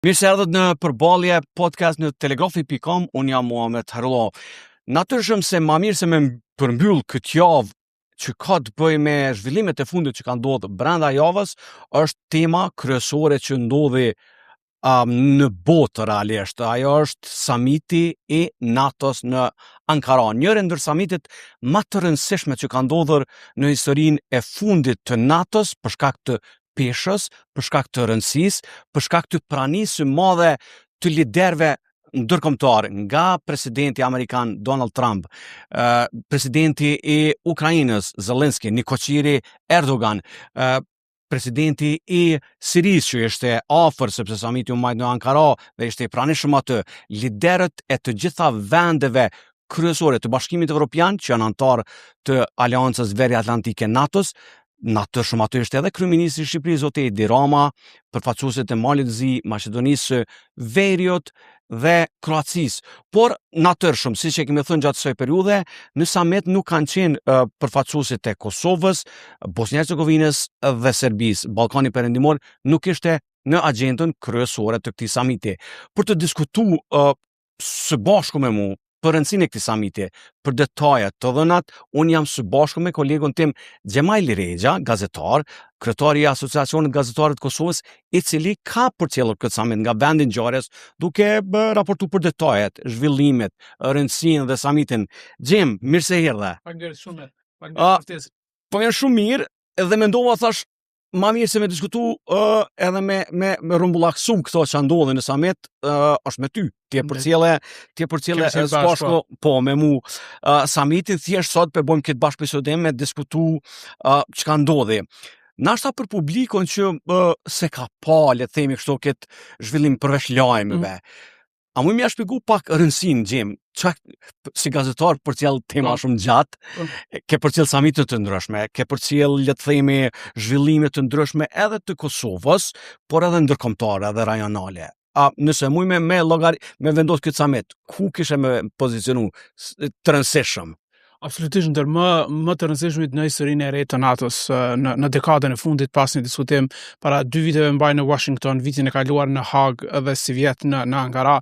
Mirë se erdhët në Përballje podcast në telegrafi.com, unë jam Muhamet Harullo. Natyrshëm se ma mirë se me përmbyll këtë javë që ka të bëjë me zhvillimet e fundit që kanë ndodhur brenda javës, është tema kryesore që ndodhi um, në botë realisht. Ajo është samiti i NATO-s në Ankara. Njëri ndër samitet më të rëndësishme që ka ndodhur në historinë e fundit të NATO-s për shkak të peshës, për shkak të rëndësisë, për shkak të pranisë së madhe të liderëve ndërkombëtar nga presidenti amerikan Donald Trump, presidenti i Ukrainës Zelensky, nikoqiri Erdogan, presidenti i Sirisë që ishte afër sepse samiti u mbajt në Ankara dhe ishte i pranishëm aty, liderët e të gjitha vendeve kryesore të Bashkimit Evropian që janë anëtarë të Aleancës Veri-Atlantike NATO-s, natyrshëm aty ishte edhe kryeministri i Shqipërisë zoti Edi Rama, përfaqësuesit e Malit të Zi, Maqedonisë së Veriut dhe Kroacisë. Por natyrshëm, siç e kemi thënë gjatë kësaj periudhe, në samit nuk kanë qenë uh, përfaqësuesit e Kosovës, Bosnjë Hercegovinës dhe Serbisë. Ballkani Perëndimor nuk ishte në agjendën kryesore të këtij samiti. Për të diskutuar uh, së bashku me mu për rëndësinë e këtij samiti, për detajet, të dhënat, unë jam së bashku me kolegun tim Xhemajl Rexha, gazetar, kryetar i Asociacionit Gazetarëve të Kosovës, i cili ka përcjellur këtë samit nga vendi i ngjarjes, duke raportu për detajet, zhvillimet, rëndësinë dhe samitin. Xhem, mirë se erdhe. Faleminderit shumë. Faleminderit për ftesën. Po jam shumë mirë dhe mendova thash ma mirë se me diskutu uh, edhe me me me rrumbullaksu këto që ndodhin në samit uh, është me ty. Ti e përcjelle, ti e përcjelle së bashku po me mu uh, samitin thjesht sot po bëjmë këtë bashkëbisedim me diskutu uh, çka ndodhi. Nashta për publikun që uh, s'e ka pa, le të themi kështu këtë zhvillim përveç lajmeve. Mm. A mund me ia shpjegu pak rëndësinë, Xhem, ça, si gazetar përcjell tema po. shumë gjatë, po. ke përcjell samite të ndryshme, ke përcjell, le të themi, zhvillime të ndryshme edhe të Kosovës, por edhe ndërkombëtare edhe rajonale. A nëse muj me, me llogari, me vendos këtë samit, ku kishe me pozicionu të rëndësishëm? Absolutisht ndër më më të rëndësishmit në historinë e re të NATO-s në në dekadën e fundit pas një diskutim para dy viteve mbajt në Washington, vitin e kaluar në Hagë dhe sivjet në në Ankara,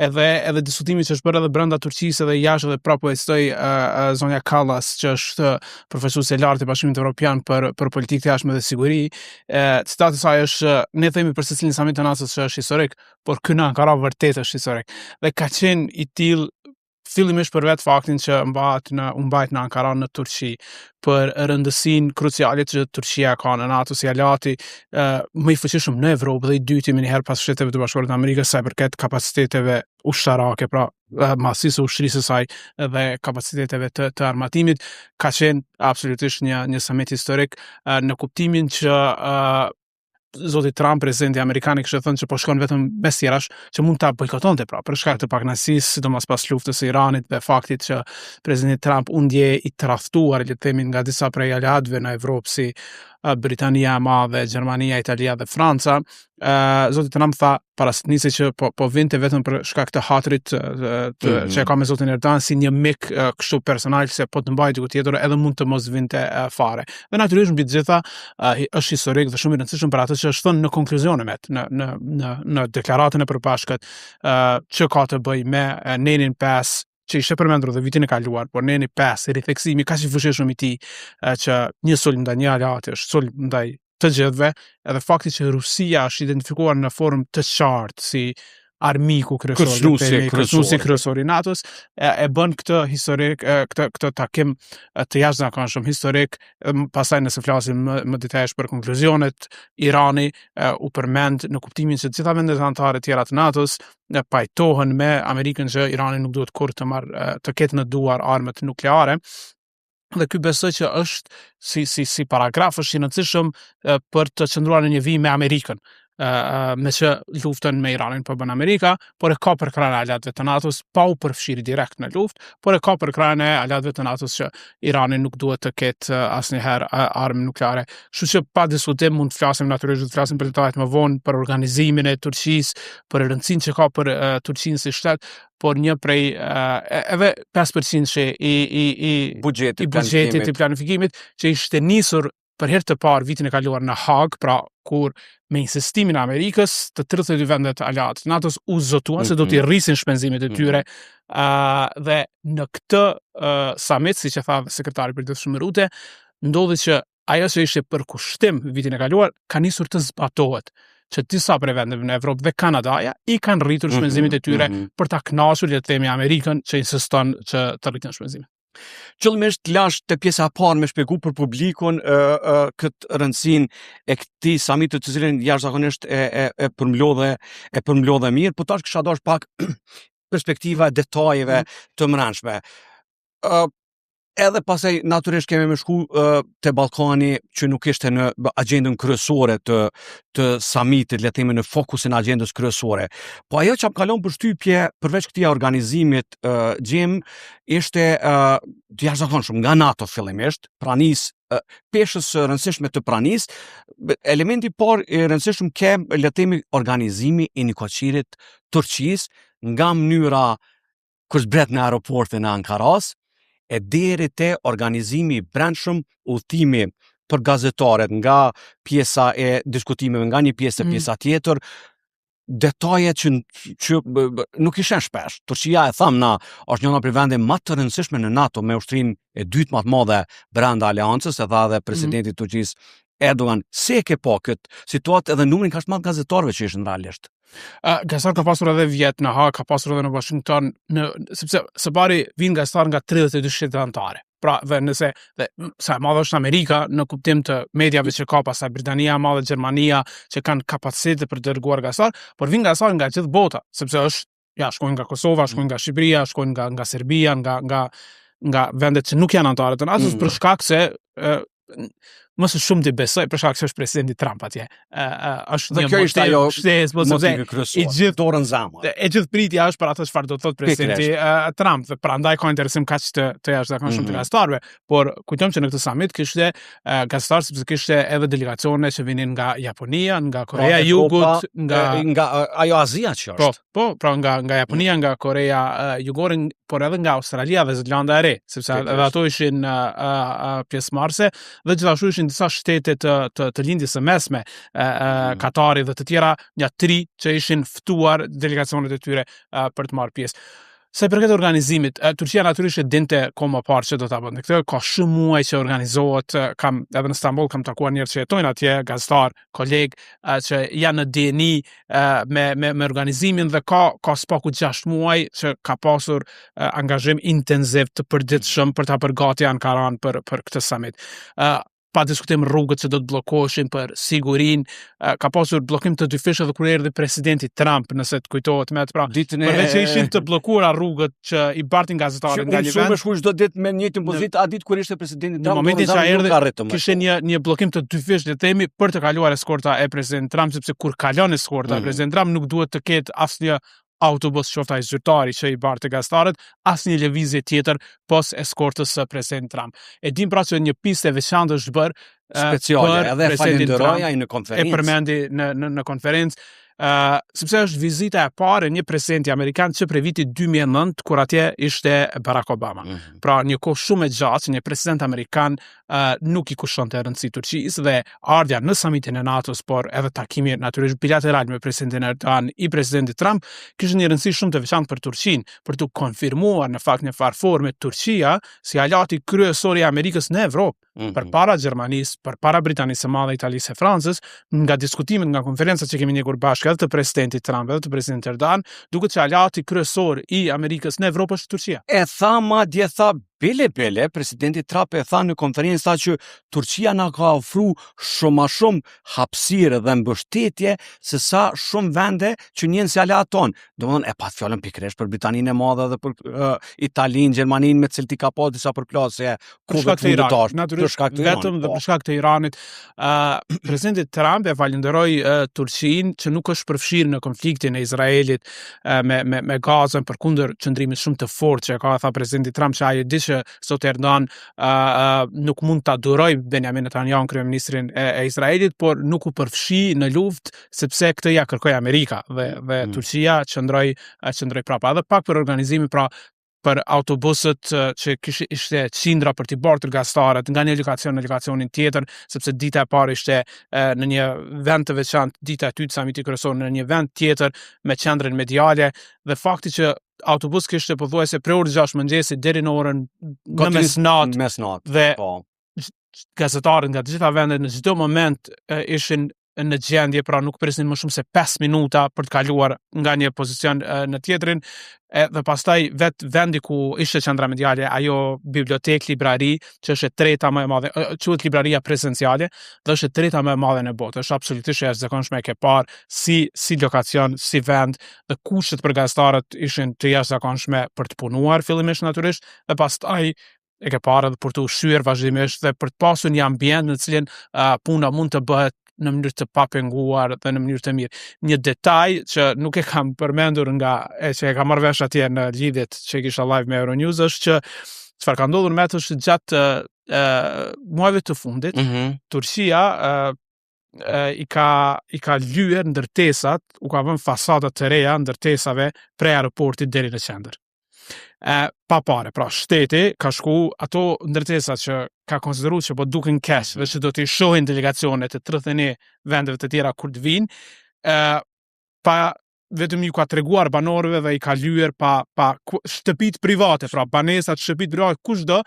edhe edhe diskutimi që është bërë edhe brenda Turqisë edhe jashtë edhe prapë po e citoj uh, uh, zonja Kallas që është përfaqësuese e lartë e Bashkimit Evropian për për politikë të jashtme dhe siguri, uh, citati i saj është ne themi për secilin samit të NATO-s që është historik, por ky në Ankara vërtet është historik dhe ka qenë i tillë fillimisht për vetë faktin që mbahet në u mbajt në Ankara në Turqi për rëndësinë kruciale që Turqia ka në NATO si aleati uh, më i fuqishëm në Evropë dhe i dyti menjëherë pas Shteteve të Bashkuara të Amerikës sa i përket kapaciteteve ushtarake, pra madhësisë së ushtrisë së saj dhe kapaciteteve të, të armatimit, ka qenë absolutisht një një samit historik në kuptimin që uh, zoti Trump, presidenti amerikan, i kishte thënë që po shkon vetëm mes tjerash që mund ta bojkotonte pra, për shkak të pakënaqësisë, sidomos pas luftës së Iranit dhe faktit që presidenti Trump u ndje i tradhtuar, le të themi, nga disa prej aleatëve në Evropë si Britania e Madhe, Gjermania, Italia dhe Franca. Uh, zoti Trump tha para se të nisej që po po vinte vetëm për shkak të hatrit të, të, mm -hmm. që e ka me zotin Erdogan si një mik kështu personal se po të mbahej diku tjetër edhe mund të mos vinte fare. Dhe natyrisht mbi të gjitha është historik dhe shumë i rëndësishëm për atë që është thënë në konkluzione me në në në në deklaratën e përbashkët që ka të bëjë me nenin 5 që ishte përmendur edhe vitin e kaluar, por neni 5, ritheksimi kaq i fuqishëm i tij që një sulm ndaj një aleati është sulm ndaj të gjithëve, edhe fakti që Rusia është identifikuar në formë të qartë si armiku kryesor, kërcënuesi kryesor i NATO-s, e, e bën këtë historik, e, këtë këtë takim të jashtëzakonshëm historik, pastaj nëse flasim më, më detajesht për konkluzionet, Irani e, u përmend në kuptimin se të gjitha vendet anëtare tjera të NATO-s pajtohen me Amerikën që Irani nuk duhet kurrë të marrë të ketë në duar armët nukleare dhe ky besoj që është si si si paragraf është i rëndësishëm për të qëndruar në një vijë me Amerikën me që luftën me Iranin po bën Amerika, por e ka përkrahjen e aleatëve të NATO-s pa u përfshirë direkt në luftë, por e ka përkrahjen e aleatëve të NATO-s që Irani nuk duhet të ketë asnjëherë armë nukleare. Kështu që pa diskutim mund të flasim natyrisht do të flasim për detajet më vonë për organizimin e Turqisë, për rëndësinë që ka për uh, Turqinë si shtet, por një prej uh, edhe 5% që i i i buxhetit i buxhetit i planifikimit që ishte nisur. për herë të parë vitin e kaluar në Hagë, pra kur me insistimin e Amerikës, të 32 vendet aleate të NATO-s u zotuan se do t'i mhm. rrisin shpenzimet e tyre. Mm -hmm. uh, dhe në këtë uh, summit, siç e tha sekretari i përgjithshëm Rutte, ndodhi që ajo që ishte përkushtim vitin e kaluar ka nisur të zbatohet që disa prej vendeve në Evropë dhe Kanadaja i kanë rritur mhm, shpenzimet e tyre mm -hmm. për ta kënaqur le të themi Amerikën që insiston që të rriten shpenzimet. Qëllimisht të lash te pjesa e parë me shpjegu për publikun ë ë këtë rëndësinë e këtij samiti të cilin jashtëzakonisht e e e përmblodhe e përmblodhe mirë, po tash kisha dash pak perspektiva e detajeve mm. të mbrendshme. Ë edhe pastaj natyrisht kemi me shku uh, te Ballkani që nuk ishte në agjendën kryesore të të samitit, le të themi në fokusin e agjendës kryesore. Po ajo që më ka lon përshtypje përveç këtij organizimit uh, Gjim ishte uh, të jashtëzakonshëm nga NATO fillimisht, pranisë uh, peshës së rëndësishme të pranisë, elementi i parë i rëndësishëm ke le të themi organizimi i nikoqirit Turqisë nga mënyra kur zbret në aeroportin e Ankaras, e deri te organizimi i brendshëm, udhëtimi për gazetarët nga pjesa e diskutimeve nga një pjesë te mm. pjesa tjetër, detaje që që nuk i sheh shpesh. Turqia e thamë na është njëra prej vendeve më të rëndësishme në NATO me ushtrinë e dytë më të madhe brenda aleancës, e tha edhe mm. presidenti i mm. Turqisë Erdogan, si e ke pa këtë situatë edhe numrin kaq të madh gazetarëve që ishin realisht? Uh, gazetar ka pasur edhe vjet në Hagë, ka pasur edhe në Washington, në sepse së pari vijnë gazetar nga 32 shtete anëtare. Pra, dhe nëse dhe sa e madhe është Amerika në kuptim të mediave që ka pastaj Britania e Madhe, Gjermania që kanë kapacitete për të dërguar gazetar, por vijnë gazetar nga gjithë bota, sepse është ja, shkojnë nga Kosova, shkojnë nga Shqipëria, shkojnë nga nga Serbia, nga nga nga vendet që nuk janë anëtare të NATO-s mm. për shkak se e, më së shumti besoj për shkak se është presidenti Trump atje. Ë është një kjo ishte ajo shtesë, po sepse i gjithë dorën zemër. E gjithë pritja është për atë çfarë do të thotë presidenti uh, Trump dhe prandaj ka interesim kaq të të jashtëzakonshëm mm -hmm. të mhm. gazetarëve, por kujtojmë që në këtë summit kishte uh, gazetarë sepse kishte edhe delegacione që vinin nga Japonia, nga pra, Korea e Jugut, nga nga ajo Azia që po, është. Po, po, pra nga nga Japonia, nga Korea uh, Jugore, por edhe nga Australia dhe Zelanda e Re, sepse edhe ato ishin uh, uh, pjesëmarrëse dhe gjithashtu ishin disa shtete të të, të lindjes së mesme, uh, mm. Katari dhe të tjera, nja tri që ishin ftuar delegacionet e tyre uh, për të marrë pjesë. Sa i përket organizimit, Turqia natyrisht e dinte kohë më parë që do ta bënte këtë, ka shumë muaj që organizohet, kam edhe në Stamboll kam takuar njerëz që jetojnë atje, gazetar, kolegë që janë në dijeni me me me organizimin dhe ka ka së paku 6 muaj që ka pasur angazhim intensiv të përditshëm për ta përgatitur Ankaran për për këtë summit. Pa diskutim rrugët që do të bllokoheshin për sigurinë, ka pasur bllokim të dyfishtë edhe kur erdhi presidenti Trump, nëse të kujtohet me atë pra. Ditën e përveç që ishin të bllokuara rrugët që i bartin gazetarët nga një vend. Që shku çdo ditë me njëjtën pozitë atë ditë kur ishte presidenti Trump. Në momentin që erdhi kishte një një bllokim të dyfishtë, le të themi, për të kaluar eskorta e presidentit Trump, sepse kur kalon eskorta mm. e presidentit Trump nuk duhet të ketë asnjë autobus qoftë ai zyrtari që i bartë gazetarët, asnjë lëvizje tjetër pos eskortës së presidentit Trump. E dim pra që një pistë e veçantë është bërë speciale, edhe e falënderoi ai në konferencë. E përmendi në në në konferencë. Uh, sepse është vizita e parë e një presidenti amerikan që prej vitit 2009 kur atje ishte Barack Obama. Mm -hmm. Pra një kohë shumë e gjatë që një president amerikan uh, nuk i kushtonte rëndësi Turqisë dhe ardhja në samitin e NATO-s, por edhe takimi natyrisht bilateral me presidentin Erdogan i presidentit Trump, kishte një rëndësi shumë të veçantë për Turqinë, për t'u konfirmuar në fakt në farë forme Turqia si aleati kryesor i Amerikës në Evropë, mm -hmm. përpara Gjermanisë, përpara Britanisë së Madhe, Italisë e Francës, nga diskutimet, nga konferencat që kemi ndjekur bashkë edhe të presidentit Trump edhe të presidentit Erdogan, duket se aleati kryesor i Amerikës në Evropë është Turqia. E tha madje tha Bile bile, presidenti Trump e tha në konferencë tha që Turqia na ka ofru shumë ma shumë hapësirë dhe mbështetje se sa shumë vende që njihen si aleat tonë. Domethënë e pat fjalën pikërisht për Britaninë e Madhe dhe për uh, Italinë, Gjermaninë me të cilët i ka pas disa përplasje për shkak të Iranit, natyrisht për shkak të vetëm dhe po. për shkak të Iranit. Ë uh, presidenti Trump e falënderoi uh, Turqinë që nuk është përfshirë në konfliktin e Izraelit uh, me me me Gazën përkundër qëndrimit shumë të fortë që ka tha presidenti Trump që ai e di që zoti Erdogan uh, uh, nuk mund ta durojë Benjamin Netanyahu kryeministrin e, e Izraelit, por nuk u përfshi në luftë sepse këtë ja kërkoi Amerika dhe dhe mm. Turqia qëndroi qëndroi prapa. Edhe pak për organizimin, pra për autobusët që kishte ishte qindra për t'i bartur gazetarët nga një lokacion në lokacionin tjetër, sepse dita e parë ishte në një vend të veçantë, dita e dytë samiti kryesor në një vend tjetër me qendrën mediale dhe fakti që autobus kishte pothuajse prej orës 6 mëngjesit deri në orën në mesnatë mesnatë dhe po. gazetarët nga të gjitha vendet në çdo moment e, ishin në gjendje, pra nuk prisnin më shumë se 5 minuta për të kaluar nga një pozicion e, në tjetrin, e, dhe pastaj vet vendi ku ishte qendra mediale, ajo bibliotekë, librari, që është e treta më e madhe, quhet libraria prezenciale, dhe është e treta më e madhe në botë. Është absolutisht e jashtëzakonshme e ke parë si si lokacion, si vend dhe kushtet për gazetarët ishin të jashtëzakonshme për të punuar fillimisht natyrisht dhe pastaj e ke parë edhe për të ushqyer vazhdimisht dhe për të pasur një ambient në të cilin uh, puna mund të bëhet në mënyrë të papenguar dhe në mënyrë të mirë. Një detaj që nuk e kam përmendur nga e që e kam marrë vesh atje në lidhjet që kisha live me Euronews është që çfarë ka ndodhur me atë është gjatë uh, muajve të fundit, Mm -hmm. Turqia uh, i ka i ka lyer ndërtesat, u ka vënë fasada të reja ndërtesave prej aeroportit deri në qendër. E, pa pare, pra shteti ka shku ato ndërtesa që ka konsideruar që po duken keq dhe që do t'i shohin delegacionet e 31 vendeve të tjera kur të vinë, e, pa vetëm ju ka treguar banorëve dhe i ka lyer pa pa shtëpitë private, pra banesat, shtëpitë private, kushdo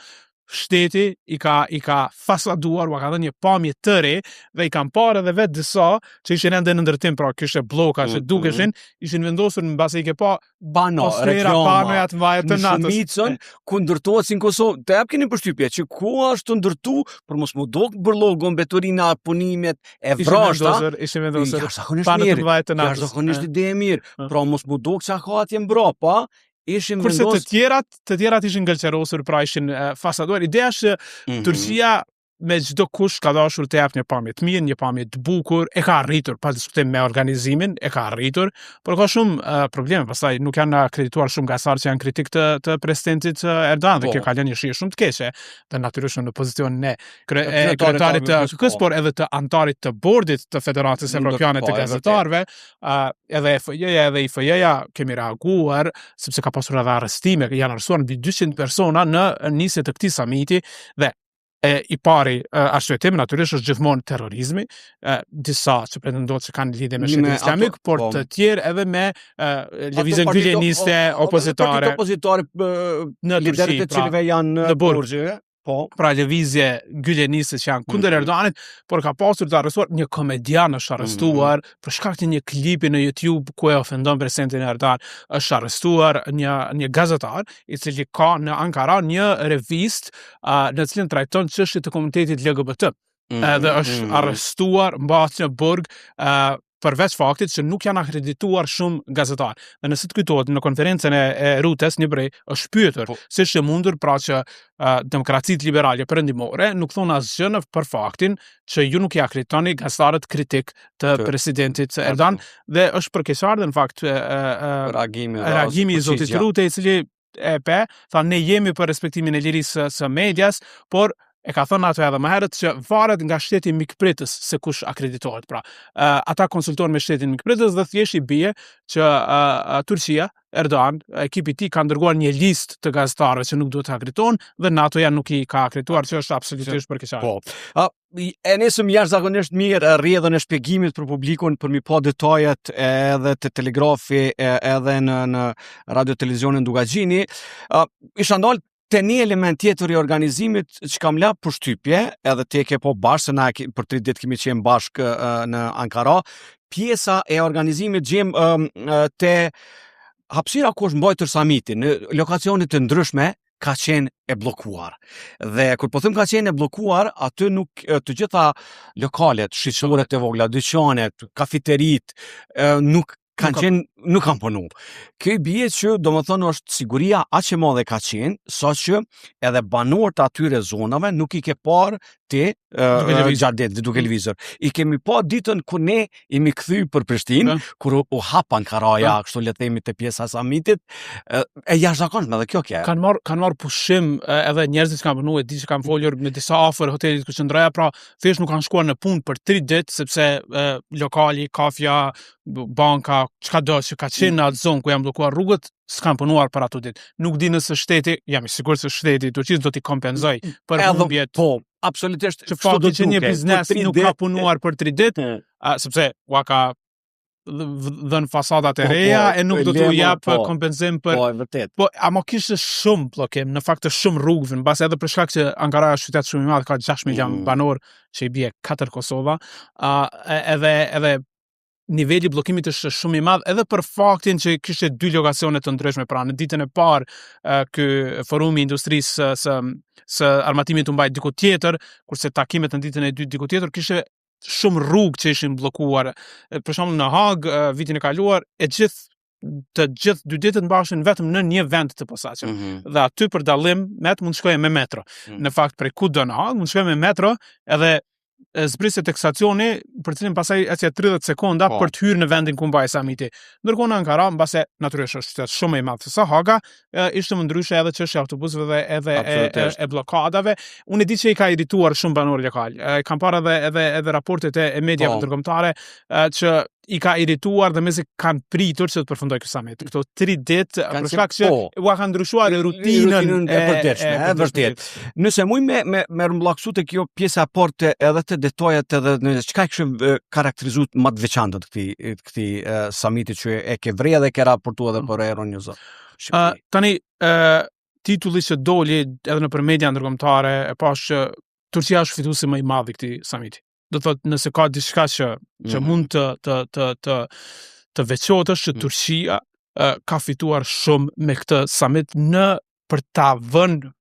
shteti i ka i ka fasaduar, ua ka dhënë një pamje të re dhe i kanë parë edhe vetë disa që ishin ende në ndërtim, pra kishte blloka që Mm, mm. dukeshin, ishin vendosur mbase i ke pa Pano, postera, reklama, panoja të mëdha të në natës. shumicën ku ndërtohet si në Kosovë, të jap keni përshtypje që ku është të ndërtu për mos mu dok bërlogu, mbeturina, punimet e Ishin vrashta, vendosur, ishin vendosur jashtëzakonisht pano të mirë. mëdha të natës. Jashtëzakonisht ide e mirë. Eh. Pra mos mu dok çka ka atje mbrapa, ishin Kurse të vendos tjerat, të tjerat ishin gëlqerosur, pra ishin eh, fasaduar. Ideja është që Mhm. Turqia me çdo kusht ka dashur të jap një pamje të mirë, një pamje të bukur, e ka arritur pa diskutim me organizimin, e ka arritur, por ka shumë uh, probleme, pastaj nuk janë akredituar shumë gazetarë që janë kritik të të presidentit eh, Erdogan dhe Po. kjo ka lënë një shije shumë të keqe, dhe natyrisht në pozicionin e kre, Të e kryetarit kryetarit të të AKK-s, po. por edhe të antarit të bordit të Federatës Ndër- Evropiane po, të e vërtet. Gazetarëve, uh, edhe FJ-ja edhe IFJ-ja kemi reaguar sepse ka pasur edhe arrestime, janë arrestuar mbi 200 persona në nisje të këtij samiti dhe e, i pari e, arsyetim natyrisht është gjithmonë terrorizmi, e, disa që pretendohet se kanë lidhje me Me shtetin ato- islamik, por po. të tjerë edhe me e, lëvizjen Ato partitë gyleniste o- o- opozitare Partitë opozitare ë, në liderët Turqi, e pra, cilëve janë në burg. burgje, po. pra lëvizje gyleniste që janë kundër Mhm. Erdoganit, por ka pasur të arrestuar një komedian është arrestuar Mhm. për shkak të një klipi në YouTube ku e ofendon presidentin Erdogan, është arrestuar një një gazetar i cili ka në Ankara një revistë uh, në të cilën trajton çështje të komunitetit LGBT. Mhm, Edhe është mhm. arrestuar, mbahet në burg, ë përveç faktit që nuk janë akredituar shumë gazetar. Dhe nëse të kujtohet në konferencën e, e Rutes një brej është pyetur Po. si është e mundur pra që uh, demokracitë liberale perëndimore nuk thonë asgjë në për faktin që ju nuk i akreditoni gazetarët kritik të, Të- presidentit Erdogan dhe është për keqardhje në fakt e, e, reagimi dhe reagimi i zotit përgjigja. Rute i cili e pe, tha ne jemi për respektimin e lirisë së, së medias, por e ka thënë ato edhe më herët që varet nga shteti mikpritës se kush akreditohet. Pra, uh, ata konsultohen me shtetin mikpritës dhe thjesht i bie që uh, Turqia, Erdogan, ekipi i tij kanë dërguar një listë të gazetarëve që nuk duhet të akreditohen dhe NATO-ja nuk i ka akredituar, që është absolutisht për keqardhje. Po. A, e nisëm jashtëzakonisht mirë e, rrjedhën e shpjegimit për publikun për mi pa detajet edhe te Telegrafi e, edhe në në radio televizionin Dukagjini. A, isha ndal te një element tjetër i organizimit që kam la përshtypje, edhe te ke po bashkë, se na e ke- për tri ditë kemi qenë bashkë e, në Ankara, pjesa e organizimit gjem ëm, e, te hapësira ku është mbajtur samiti në lokacione të ndryshme ka qenë e bllokuar. Dhe kur po them ka qenë e bllokuar, aty nuk e, të gjitha lokalet, shiqoret e vogla, dyqanet, kafeteritë, e, nuk kanë Nuk ka- qenë nuk kanë punu. Kjo i bie që domethënë është siguria aq e madhe ka qenë, sa që edhe banorët e atyre zonave nuk i ke parë ti e, Duke lëvizur. gjatë ditës duke lëvizur. I kemi pa ditën kur ne jemi kthy për Prishtinë, Po. kur u, u hap Ankaraja, kështu le të themi te pjesa e samitit, e, e jashtëzakonshme edhe kjo ke. kanë marr kanë marr pushim e, edhe njerëzit që kanë punuar, e di që kanë folur me disa afër hotelit ku qëndroja, pra thjesht nuk kanë shkuar në punë për 3 ditë sepse e, lokali, kafja, b- banka, çka do që ka qenë në atë zonë ku janë bllokuar rrugët, s'kan punuar për ato ditë. Nuk di nëse shteti, jam i sigurt se shteti i Turqisë do t'i kompenzoj për Edhe, humbjet. Po, absolutisht. Që kështu do fakti që një dukej. Për biznes tri nuk ka ditë- punuar për 3 ditë, a, sepse ua ka dhënë fasadat e Po, reja po, e nuk do t'u lemo, jap po. kompenzim për Po, e vërtet. Po, ama kishte shumë bllokim, në fakt të shumë rrugëve, në base edhe për shkak që Ankara është qytet shumë i madh, ka 6 milion Mm. banor, që i bie 4 Kosova, a, edhe edhe niveli i bllokimit është shumë i madh edhe për faktin që kishte dy lokacione të ndryshme, pra në ditën e parë ë, ky forumi i industrisë së së, së armatimit u mbajt diku tjetër, kurse takimet në ditën e dytë diku tjetër kishte shumë rrugë që ishin bllokuar. E, Për shembull në Hagë ë, vitin e kaluar e gjithë të gjithë dy ditët mbaheshin vetëm në një vend të posaçëm. Mhm. Dhe aty për dallim met mund të shkoje me metro. Mm. Në fakt prej ku do në Hagë mund të shkoje me metro edhe e, zbrisje tek stacioni, për cilin pasaj ecje 30 sekonda Po. për të hyrë në vendin ku mbaj samiti. Ndërkohë në Ankara, mbase natyrisht është qytet shumë më i madh se sa Haga, e, ishte më ndryshe edhe çështja e autobusëve dhe edhe e, e, Absolutisht. e bllokadave. Unë e di që i ka irrituar shumë banorë lokal. E, kam parë edhe edhe edhe raportet e, e mediave Po. ndërkombëtare e, që i ka irrituar dhe mezi kanë pritur që të përfundoj ky samit. Këto 3 ditë Kanë për qenë- shkak që po. ua kanë ndryshuar rutinën Rutinën e përditshme, e vërtet. Nëse muj me me me rrumbullaksu te kjo pjesa e parë të edhe të detajet edhe në çka e kishim e, karakterizuar më të veçantë të këtij të këtij e, samiti që e ke vre dhe ke raportuar edhe për Euronews. Ë, Shqipëri. tani ë titulli që doli edhe nëpër media ndërkombëtare e pash që Turqia është fituesi më i madh i këtij samiti. Do të thotë nëse ka diçka që që Mhm. mund të të të të të veçohet është që Mm. Turqia ë, ka fituar shumë me këtë samit në për ta vënë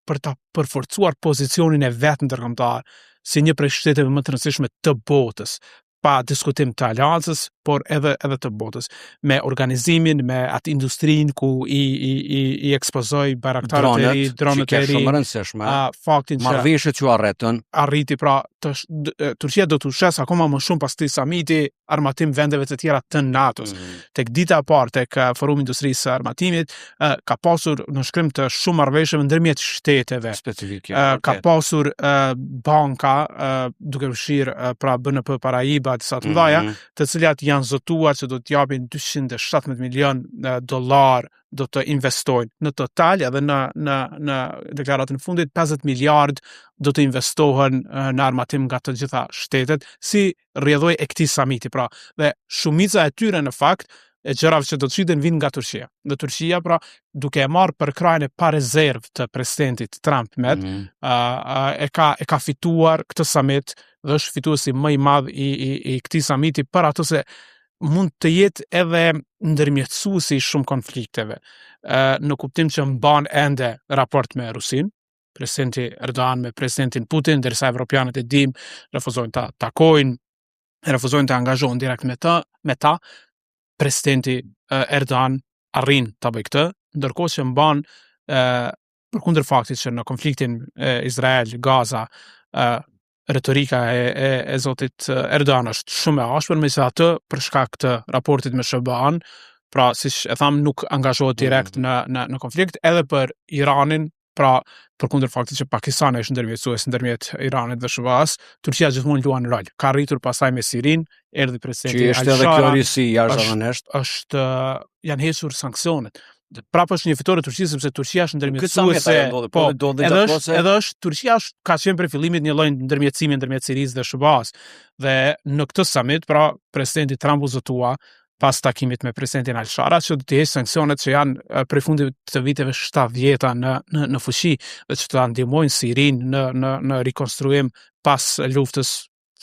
për ta përforcuar pozicionin e vet ndërkombëtar si një prej shteteve më të rëndësishme të botës, pa diskutim të aleancës, por edhe edhe të botës, me organizimin, me atë industrinë ku i i i, i ekspozoi baraktarët e ri, Dronët, që dronët ke e ri, shumë rëndësishme. a, faktin që Marrëveshjet që u arritën, arriti pra të, sh- d- e, Turqia do të ushes akoma më shumë pas këtij samiti armatim vendeve të tjera të NATO-s. Mm. Tek dita e parë tek eh, Forumi i Industrisë së Armatimit eh, ka pasur nënshkrim të shumë marrëveshjeve ndërmjet shteteve. specifike. Eh, ka vërtet. pasur eh, banka eh, duke përfshirë eh, pra BNP Paribas disa të mëdha, Mhm. të cilat janë zotuar që do të japin 217 milion eh, dollar do të investojnë. Në total edhe në në në deklaratën e fundit 50 miliard do të investohen eh, në armatim nga të gjitha shtetet si rrjedhojë e këtij samiti pra. Dhe shumica e tyre në fakt e gjërave që do të shiten vinë nga Turqia. Dhe Turqia pra duke e marrë për krahjen e pa rezervë të presidentit Trump met, Mhm. a, a, e ka e ka fituar këtë samit dhe është fituesi më i madh i i, i këtij samiti për ato se mund të jetë edhe ndërmjetësuesi i shumë konflikteve. Ë në kuptim që mban ende raport me Rusin, presidenti Erdogan me presidentin Putin, derisa evropianët e dim refuzojnë ta takojnë, refuzojnë të angazhohen direkt me të, me ta. Presidenti ë, Erdogan arrin ta bëj këtë, ndërkohë që mban ë përkundër faktit që në konfliktin e Izrael-Gaza ë retorika e, e, e zotit ë, Erdogan është shumë e ashpër, megjithatë për shkak të raportit me SHBA-n, pra siç e tham nuk angazhohet direkt në në në konflikt, edhe për Iranin, pra përkundër faktit që Pakistani është ndërmjetësues ndërmjet Iranit dhe SHBA-s, Turqia gjithmonë luan rol. Ka arritur pastaj me Sirin, erdhi presidenti Që ishte edhe kjo Al-Shara, risi jashtëzakonisht. është janë hequr sanksionet. Prapë është një fitore e Turqisë sepse Turqia është Këtë samit ndërmjetësuese. ajo ndodhi, po, ndodhi edhe gjatë është kohës se- edhe është Turqia është ka qenë prej fillimit një lloj ndërmjetësimi ndërmjet Sirisë dhe SHBA-s. Dhe në këtë summit, pra presidenti Trump u zotua pas takimit me presidentin Al-Shara që do të heqë sanksionet që janë eh, prej fundit të viteve 70-ta në në në fuqi dhe që të ndihmojnë Sirinë në në në rikonstruim pas luftës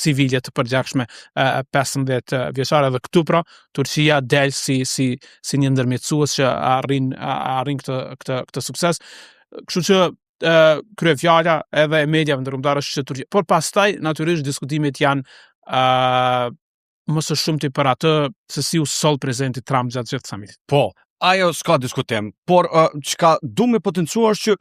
civile të përgjakshme eh, 15 vjeçare dhe këtu pra Turqia del si si si një ndërmjetësues që arrin arrin këtë këtë këtë sukses. Kështu që ë kryefjala edhe e mediave ndërkombëtare është që Turqia, por pastaj natyrisht diskutimet janë ë më së shumti për atë se si u soll presidenti Trump gjatë gjithë samitit. Po, ajo s'ka diskutim, por uh, çka du me potencu është që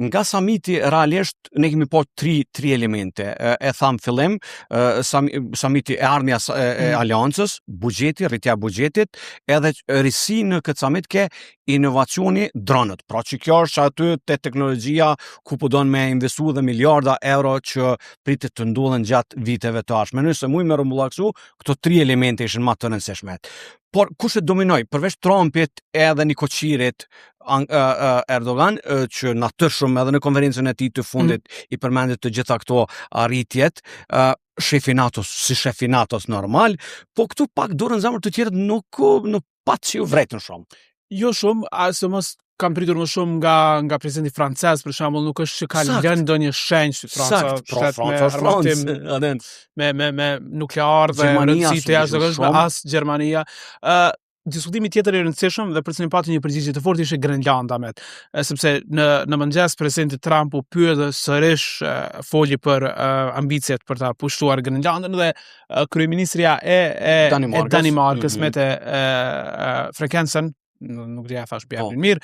Nga samiti realisht ne kemi po tri elemente. E tham fillim, samiti e ardhmja e aleancës, buxheti, rritja e buxhetit, edhe risi në këtë samit ke inovacioni dronët. Pra që kjo është që aty te teknologjia ku po don me investu dhe miliarda euro që pritet të ndodhen gjatë viteve të ardhshme. Nëse muj me rrumbullaksu, këto tri elemente ishin më të rëndësishme. Por kush e dominoi përveç Trumpit edhe Nikoqirit Erdogan, që natyrshëm edhe në konferencën e tij të fundit i përmendit të gjitha këto arritjet, shefi NATO-s si shefi NATO-s normal, po këtu pak dorën zemër të tjerët nuk pat që ju vretën shumë. Jo shumë, a se mos kam pritur më shumë nga presidenti francez, për shembull, nuk është që ka lënë ndonjë shenjë si Franca, Pra shtet me Franca është armatim Francë, a din. me nuklear dhe Gjermania rëndësi s'u të dëgju jashtëzakonshme, shumë. as Gjermania. Diskutimi tjetër i rëndësishëm dhe për cilin pati një përgjigje të fortë ishte Grenlanda met. Sepse në mëngjes presidenti Trump u pyet dhe sërish foli për ambiciet për ta pushtuar Grenlandën dhe kryeministrja e Danimarkës. Danimarkës, Mette Frederiksen, nuk di a thash emrin mirë,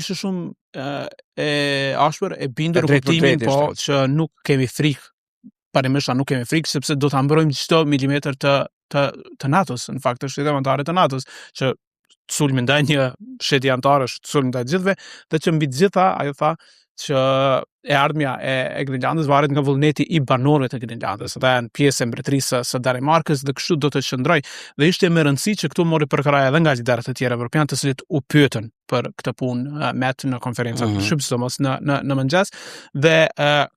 ishte shumë e ashpër, e bindur E drejt për kuptimin, drejt po, ishte. që nuk kemi frikë, parimisht nuk kemi frikë, sepse do ta mbrojmë çdo milimetër të NATO-s, në fakt është edhe anëtare të NATO-s, që sulmi ndaj një shteti anëtar është sulm ndaj të gjithëve, dhe që mbi të gjitha ajo tha që e ardhmja e Grenlandës varet nga vullneti i banorëve të Grenlandës, ata janë pjesë e mbretërisë së Danimarkës dhe kështu do të qëndrojë. Dhe ishte me rëndësi që këtu mori përkrahje edhe nga liderët e tjerë evropian, të cilët u pyetën për këtë punë met në konferencat mm sidomos në mëngjes, dhe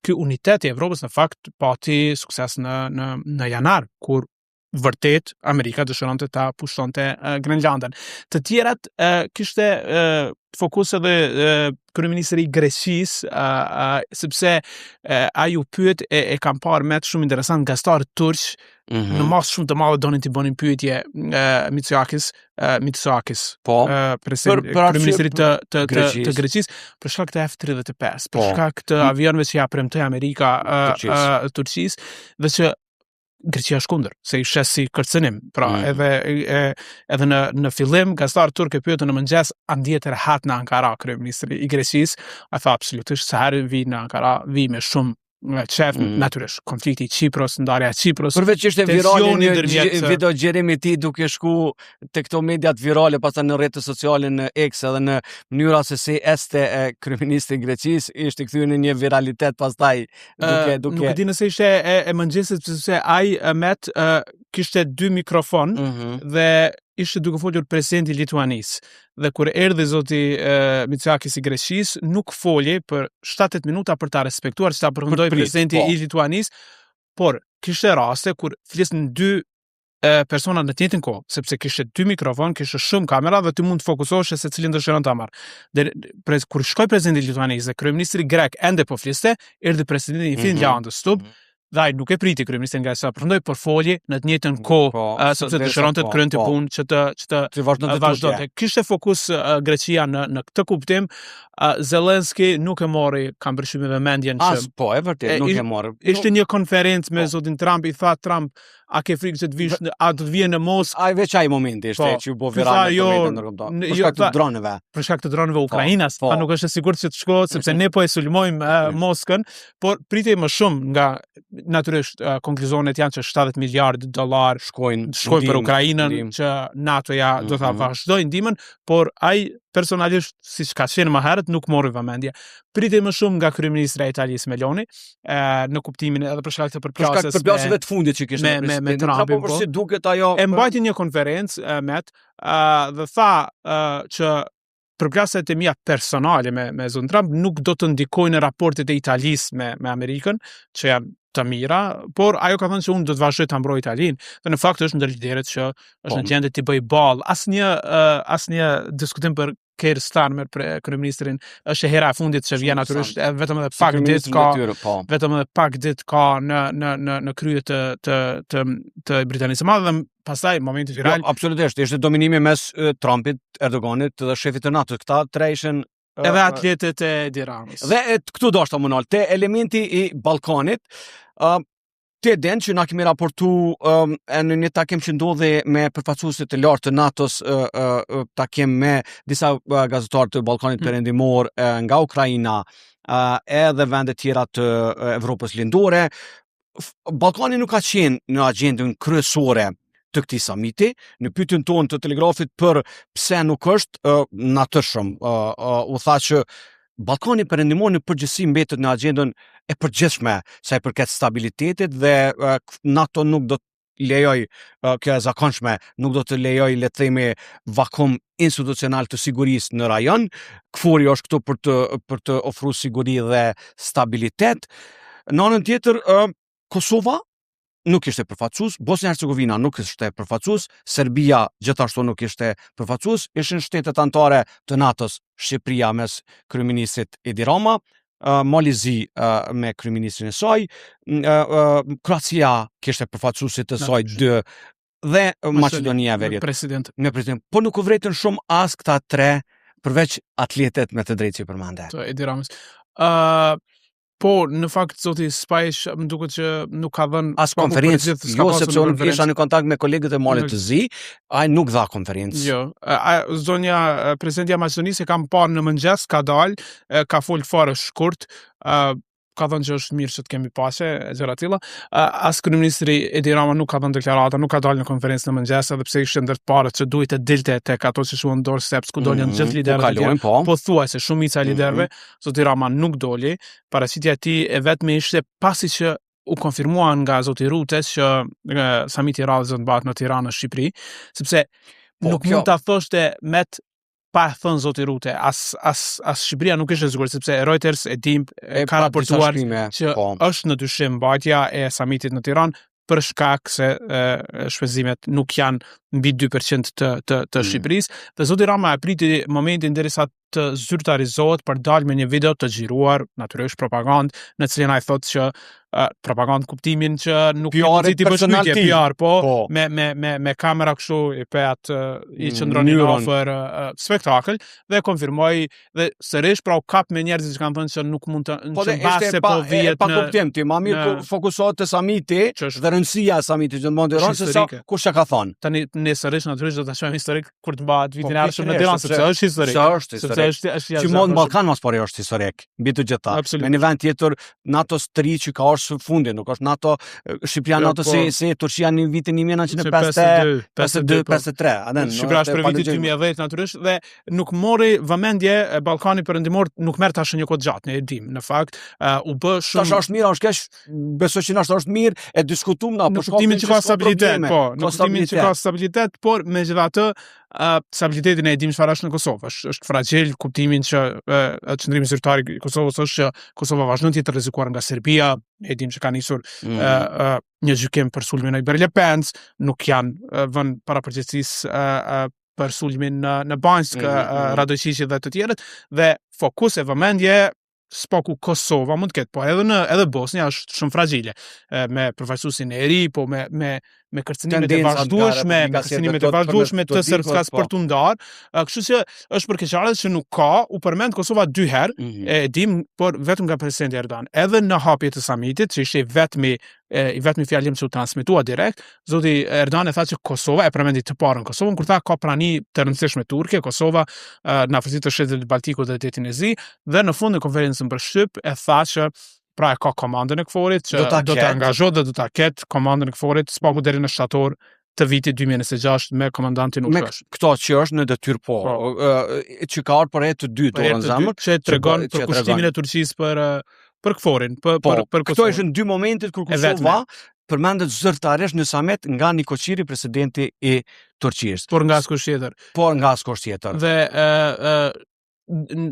ky unitet i Evropës në fakt pati sukses në janar, kur vërtet Amerika dëshironte ta pushtonte Grenlandën. Të tjerat kishte fokus edhe kryeministri i Greqisë, sepse ai u pyet e kam parë me të shumë interesant gazetarët turq në masë shumë të madhe donin t'i bënin pyetje Mitsotakis, president, Për arsye kryeministrit të Greqisë. Greqisë, për shkak të F-35, për shkak të avionëve që ja premtoi Amerika Turqisë. Turqisë, dhe që Greqia është kundër, se i sheh si kërcënim. Pra, edhe në fillim gazetarët turk e pyetën në mëngjes a ndihet rehat në Ankara kryeministri i Greqisë, a tha absolutisht sa herë vi në Ankara, vi me shumë qef, natyrisht, konflikti i Qipros, ndarja e Qipros. Përveç që ishte virale tensioni një ndërmjet, video xhirim i tij duke shku te këto mediat virale, pastaj në rrjetet sociale në X edhe në mënyra se si este e kryeministri i Greqisë ishte kthyer në një viralitet pastaj duke duke Nuk e di nëse ishte e mëngjesit, sepse ai met kishte dy mikrofon dhe ishte duke folur presidenti i Lituanisë. Dhe kur erdhi zoti Mitsotakis i Greqisë, nuk foli për 7-8 minuta për ta respektuar që ta përfundoi Për prit, presidenti i Lituanisë, por kishte raste kur flisnin dy persona në të njëjtën kohë, sepse kishte dy mikrofon, kishte shumë kamera dhe ti mund të fokusohesh se cilin dëshiron ta marr. Dhe kur shkoi presidenti i Lituanisë dhe kryeministri grek ende po fliste, erdhi presidenti i Finlandës, stup, dhe ai nuk e priti kryeministrin grek sa përfundoi, por foli në të njëjtën kohë, sepse derisa dëshironte të kryente punë që të Të vazhdonte vazhdonte. tutje. Kishte fokus Greqia në këtë kuptim. Zelenski nuk e mori, kam përshtypjen vëmendjen që As po, e vërtet, nuk e morë. Ishte një konferencë me zotin Trump, i tha Trump, a ke frikë që të vish në, a do të vije në Moskë? Ai veç ai momenti ishte Po, që u bë ky viral tha, në jo, media ndërkombëtare. Për jo, shkak të dronëve. Për shkak të dronëve ukrainas, tha nuk është e sigurt që të shkohet sepse ne po e sulmojmë Moskën, por pritej më shumë nga natyrisht konkluzionet janë që 70 miliard dollar shkojnë shkojnë për ndihmë, Ukrainën, ndihmë. që NATO-ja do ta vazhdojë ndihmën, por ai personalisht, siç ka qenë më herët, nuk mori vëmendje. Pritej më shumë nga kryeministra e Italisë Meloni, në kuptimin edhe për shkak të Për shkak të përplasjes përplasjeve të fundit që kishte me presidentin Trump, Trumpin, por po. si duket ajo E mbajti një konferencë met dhe tha që përplasjet e mia personale me zotin Trump nuk do të ndikojnë në raportet e Italisë me Amerikën, që janë të mira, por ajo ka thënë që unë do të vazhdoj ta mbroj Italinë, dhe në fakt është ndër liderët që është në gjendje të bëjë ball. Asnjë diskutim për Keir Starmer, për kryeministrin, është hera e fundit që vjen Shumë natyrisht, vetëm edhe Si pak ditë kryeministri ka në detyrë, po. vetëm edhe pak ditë ka në krye të Britanisë së Madhe dhe pastaj momenti Jo, viral. absolutisht, ishte dominimi mes Trumpit, Erdoganit dhe shefit të NATO. Këta tre ishin edhe atletët e Edi Ramës. Dhe këtu do ashta më nalë, te elementi i Ballkanit, ë. Ti e din që na kemi raportu um, e në një takim që ndodhi me përfaqësuesit të lartë të NATO-s, uh, uh, takim me disa uh, gazetarë të Ballkanit mm. Perëndimor uh, nga Ukraina uh, edhe vende tjera të Evropës Lindore. Ballkani nuk ka qenë në agjendën kryesore të këtij samiti. Në pyetjen tonë të Telegrafit për pse nuk është, uh, natyrshëm uh, uh, u tha që Ballkani Perëndimor në përgjithësi mbetet në agjendën e përgjithshme sa i përket stabilitetit dhe uh, NATO nuk do të lejoj uh, kjo e zakonshme, nuk do të lejoj le të themi vakum institucional të sigurisë në rajon. KFOR-i është këtu për të për të ofruar siguri dhe stabilitet. Në anën tjetër, uh, Kosova nuk ishte përfaqësues, Bosnja Hercegovina nuk ishte përfaqësues, Serbia gjithashtu nuk ishte përfaqësues, ishin shtetet anëtare të NATO-s, Shqipëria mes kryeministrit Edi Rama, uh, Mali i Zi uh, me kryeministrin e saj, uh, Kroacia kishte përfaqësuesit të saj dy dhe Maqedonia e Veriut. President. Me president. Po nuk u vretën shumë as këta tre përveç atletet me të drejtë që përmende. Të Edi Ramës. Ë uh, Po, në fakt zoti Spajić më duket që nuk ka dhënë as konferencë, jo sepse unë isha në kontakt me kolegët e Malit të Zi, ai nuk dha konferencë. Jo, a, zonja presidentja e Maqedonisë e kam parë në mëngjes, ka dalë, ka fol fare shkurt, ë ka thënë që është mirë që të kemi paqe e gjëra të tilla. As kryeministri Edi Rama nuk ka dhënë deklarata, nuk ka dalë në konferencë në mëngjes, edhe pse ishte ndër të parët që duhej të dilte tek ato që quhen doorsteps ku dolën mm -hmm, gjithë liderët e tjerë. Po. Pothuajse shumica e mhm. liderëve, mm -hmm. zoti Rama nuk doli. Paraqitja e tij e vetme ishte pasi që u konfirmua nga zoti Rutte që e, samiti i radhës do të mbahet në Tiranë në Shqipëri, sepse po, nuk kjo... mund ta thoshte met pa e thënë zoti Rutte, as as as Shqipëria nuk ishte e sigurt sepse Reuters e dim e, ka raportuar që po. është në dyshim mbajtja e samitit në Tiranë për shkak se e, shpenzimet nuk janë mbi 2% të të të mm. Shqipërisë dhe zoti Rama e priti momentin derisa të zyrtarizohet për dalë me një video të xhiruar, natyrisht propagandë, në cilën ai thotë që uh, propagandë kuptimin që nuk PR ti bësh pyetje PR, po, po, me me me me kamera kështu i pe atë i mm, qëndronin afër uh, spektakël dhe konfirmoi dhe sërish pra u kap me njerëzit që kanë thënë që nuk mund të po që mbase po vihet pa kuptim ti ma mirë në, fokusohet te samiti dhe rëndësia e samitit që mund të rëndë se sa kush e ka thënë tani ne sërish natyrisht do ta shohim historik kur të mbahet vitin po, e ardhshëm në Tiranë sepse është historik. Sepse është historik. Sepse është është që në Ballkan mos pari është historik, mbi të gjitha. Me një vend tjetër NATO të ri që ka ardhur së fundi, nuk është NATO Shqipëria jo, NATO po, si si Turqia në vitin 1952, 52, 53, a din. Shqipëria është për vitin 2010 natyrisht dhe nuk mori vëmendje Ballkani Perëndimor nuk merr tash një kohë gjatë, ne e dim. Në fakt, uh, u bë shumë Tash është mirë, është keq, besoj që nashta është mirë, e diskutum na për kuptimin që ka stabilitet, po, në kuptimin që ka stabilitet, por megjithatë uh, stabilitetin e dim çfarë është në Kosovë, është është fragjil kuptimin që uh, qëndrimi zyrtar i Kosovës është që Kosova vazhdon të jetë rrezikuar nga Serbia, e dim që ka nisur mm. uh, uh, një gjykim për sulmin në Lepenc, nuk janë uh, vënë para përgjegjësisë uh, uh, për sulmin në në Banjskë, mm -hmm. uh, Radoiçiqi dhe të tjerët dhe fokus e vëmendje s'paku Kosova mund të ketë, po edhe në edhe Bosnja është shumë fragjile me përfaqësuesin e ri, po me me me kërcënimet e vazhdueshme, me kërcënimet e vazhdueshme të Srpskas po. për t'u ndarë. Kështu që është për keqardhje që nuk ka, u përmend Kosova dy herë, mm -hmm. e dim, por vetëm nga presidenti Erdogan. Edhe në hapje të samitit, që ishte i vetmi e, i vetmi fjalim që u transmetua direkt, zoti Erdogan e tha që Kosova e përmendi të parën Kosovën kur tha ka prani të rëndësishme turke, Kosova në afërsi të shteteve të Baltikut dhe Detin e Zi dhe në fund në konferencën për shtyp e tha që pra e ka komandën e KFOR-it që do ta, do të angazhohet dhe do ta ketë komandën e KFOR-it së paku deri në shtator të vitit 2026 me komandantin Ukash. Me këto që është në detyrë po, po. që ka ardhur për herë të dytë dorën zemër, që tregon përkushtimin e Turqisë për për KFOR-in, për po, për për Kosovën. Këto ishin dy momentet kur Kosova përmendet zyrtarisht në samit nga Nikoqiri, presidenti i Turqisë. Por nga askush tjetër. Por nga askush tjetër. Dhe ë ë